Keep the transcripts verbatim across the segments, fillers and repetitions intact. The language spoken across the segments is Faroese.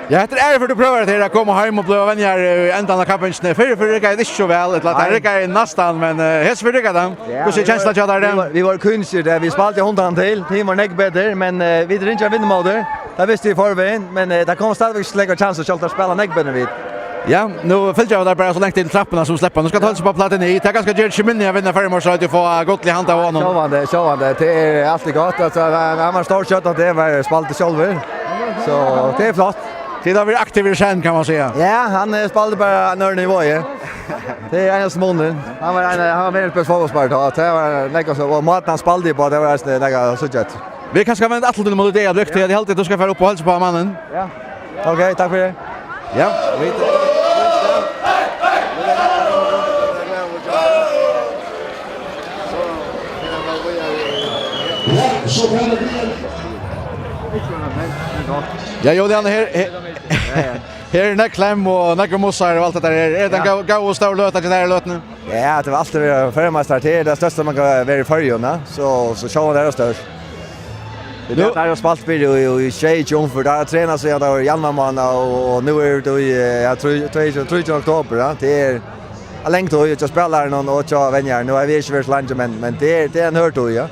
Ja, hetta er ærligt, for tú prøvar at her at koma heim og blíva venjari í endan av kappingini. Fyrr, fyrr riggaði tað ikki so væl, ella tað Nei. riggaði næstan, men, eh, hesa ferð riggar tað. Ja, Hvussu er vit kenslan vóru, hjá tær, vit Dan? vóru, vit vóru kýnsir, tí vit spældu hundrað til. Tað var nógv betri, men, eh, vit eru ikki at vinna móti. Tað vistu vit í forvegin, men, eh, tað koma stadigvæk ikki til at spæla nógv betri enn vit. Ja, nú fylgja vit tær bara so langt inn í trappuna sum sleppa. Nú skal tú heilsa upp á Platini. Tað er kanska ger ikki minni at vinna Føroyameistaramótið og fáa gull í hond av honum. Sjálvandi, sjálvandi. Tað er altíð gott. Altso, hann, hann var stórskjótt, at tað var spælt í sjálvur. So, tað er flott. Tit hava verið aktivir í senn, kann man siga. Ja, hann, eh, spældi bara ein øðrum nivå, ja. Tað er einasti munurin. Hann var ein, hann var verðins besti fótbóltsspælari, tá. Tað var nakað so, og mátin hann spældi uppá, tað var eisini nakað at síggja eftir. Vit kanska venda aftur til móti tær, Ludvig, tí eg haldi, at tú skal fara upp og heilsa upp á mannin. Ja. Ok, takk fyri. Ja, vit Ja, Julian, her, her, her er nógv klemm og nógv mussar og alt hetta her. Er tað Ja. góð, góð og stór løta til denne løtene? Ja, tað er altíð at vera føroyameistarar, tað er tað størsta man kann vera í Føroyum, ja. So, so sjálvandi er tað stórt. Vit Nú hava spælt fyri í, í, í sjey umferð, tað er trænað síðan tað var í januar mánað, og, og nú er tað í, eh, ja, trý, tvey, tríati oktober, ja. Tað er ein long tíð, og hjá spælarunum og, og hjá venjarum. Nú hava vit ikki verið so leingi, men, men tað er, tað er ein hørd tíð, ja.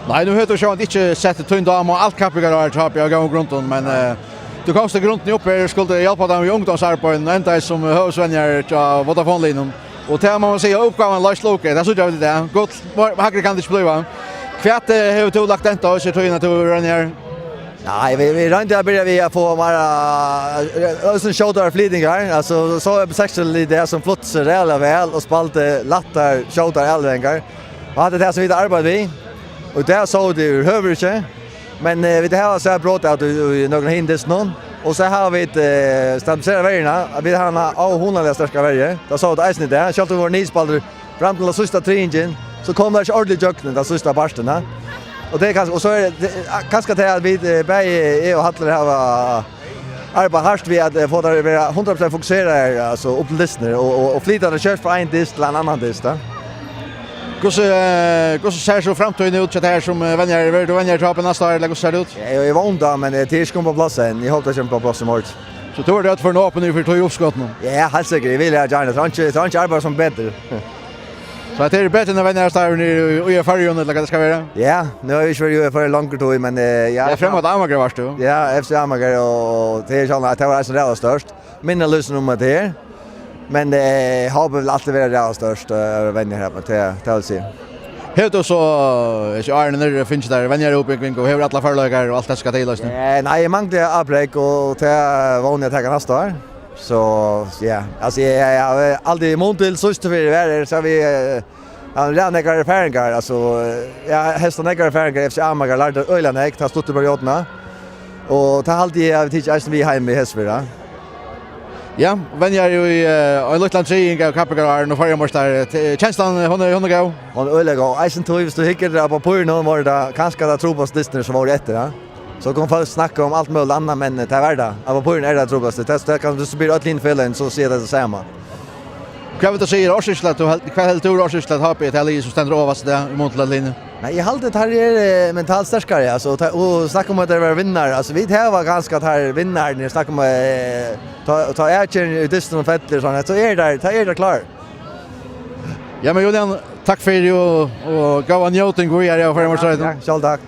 Nei, nú hevur tú sjálvandi ikki sett tín dám á alt kappingarár, Tápi, av góðum grundum, men, eh, tú komst til grundini upp her, skuldi hjálpa teimum við ungdómsarbeiðinum, og endaði sum høvuðsvenjari hjá Vodafone-liðnum. Og tað má man siga, uppgávan leist lukket, tað síggja vit í dag. Gull, hægri kann tað ikki blíva. Hvat, eh, hevur tú lagt dent á hesa tíðina, tú hevur verið her? Nei, vit, vit royndu at byrja við at fáa meira, eh, eisini skjótari flytingar. Altso, so er Sexual í dag sum flutti seg ræðuliga væl og spældi lættar, skjótari avleveringar. Og hatta er tað sum vit arbeiða við. Og tað sóu vit yvirhøvur ikki. Men, eh, vit hava so brot av í, í nøkrum hinum dystunum. Og so hava vit, eh, stabiliserað verjuna. Vit hava eina óhugnaliga sterka verju. Tað sóu vit eisini í dag. Sjálvt um vit vóru niðurspældir fram til ta síðsta triðingin, so komu teir ikki ordiliga ígjøgnum ta síðsta partin, ha. Og tað er kanska, og so er tað, kanska tað at vit, eh, bæði eg og Hallur hava arbeitt hart við at, eh, fáa teir at vera hundrað prosent fokuseraðir, altso, upp til dystirnar og, og, og flyta teir skjótt frá ein dyst til ein annan dyst, ha. Hvussu, eh, hvussu sær so framtíðin út hjá tær sum, eh, venjari? Verður tú venjari hjá Tápi næsta ár, ella hvussu sær tað út? Ja, eg, eg vóni tað, men, eh, tað er ikki komið á pláss enn. Eg hopi, tað kemur á pláss í morgin. So tú ert øll fornøgd fyri tí uppskotinum? Ja, heilt sikkert. Eg vil gjarna. Tað er ikki, tað er ikki arbeitt sum betur. So tað er betri enn at venja starvið í, í, í Føroyum, ella hvat tað skal vera? Ja, nú havi eg ikki verið í Føroyum í longri tíð, men, eh, ja. Ja, frammanundan Amager vart tú. Ja, F C Amager, og tað er soleiðis, at tað var eisini ræðuliga stórt. Minni lýsing um at tað er. Men, eh, eg hopi, tað vil altíð vera ræðuliga stórt, eh, at venja her, men tað, tað vil eg siga. Hevur tú so, eh, í árini nú fingið tær venjaraútbúgving og hevur allar førleikar og alt tað skal til, eisini? Eh, nei, eg mangli avbrekk, og tað vóni eg at taka næsta ár. So, ja, altso, eg, eg, eg havi altíð í mun til síðstu ferð eg var her, so havi eg, eh, havi ræðuliga nógvar erfaringar, altso, eh, eg havi heystað nógvar erfaringar í F C Amager, lærdi øgiliga nógv, tað stutt í periodina. Og tað haldi eg, at vit tikið eisini við heim í hesi ferð, ja. Ja, venjari í, eh, ein lítlan triðing av kappingarárinum og Føroyameistari. T-, kenslan, hon er, hon er góð? Hon er øgiliga góð. Eisini tí, viss tú hyggur á pappírini, vóru tað kanska tað trupulasta dystirnir sum vóru eftir, ja. So kunnu fólk snakka um alt møguligt annað, men, eh, tað var tað. Á pappírinum er tað trupulasta. Tað, tað kann, viss tú spyr øll hini feløgini, so siga tey tað sama. Hvat vil tú siga er orsøkin til at tú hel-, hvat heldur tú er orsøkin til at H B er tað liðið sum stendur ovast í dag, í mun til øll hini? Nei, eg haldi, at teir eru, eh, mentalt sterkari, altso, og ta-, og snakka um at teir verða vinnarar. Altso, vit hava kanska at teir vinnararnir, snakka um, eh, tá, tá avgerðin í dystinum fellur, soleiðis, so eru teir, teir eru klárir. Ja, men Julian, takk fyri og, og góða njóting, og vit eru á Føroyameistaramótinum. Ja, sjálv takk.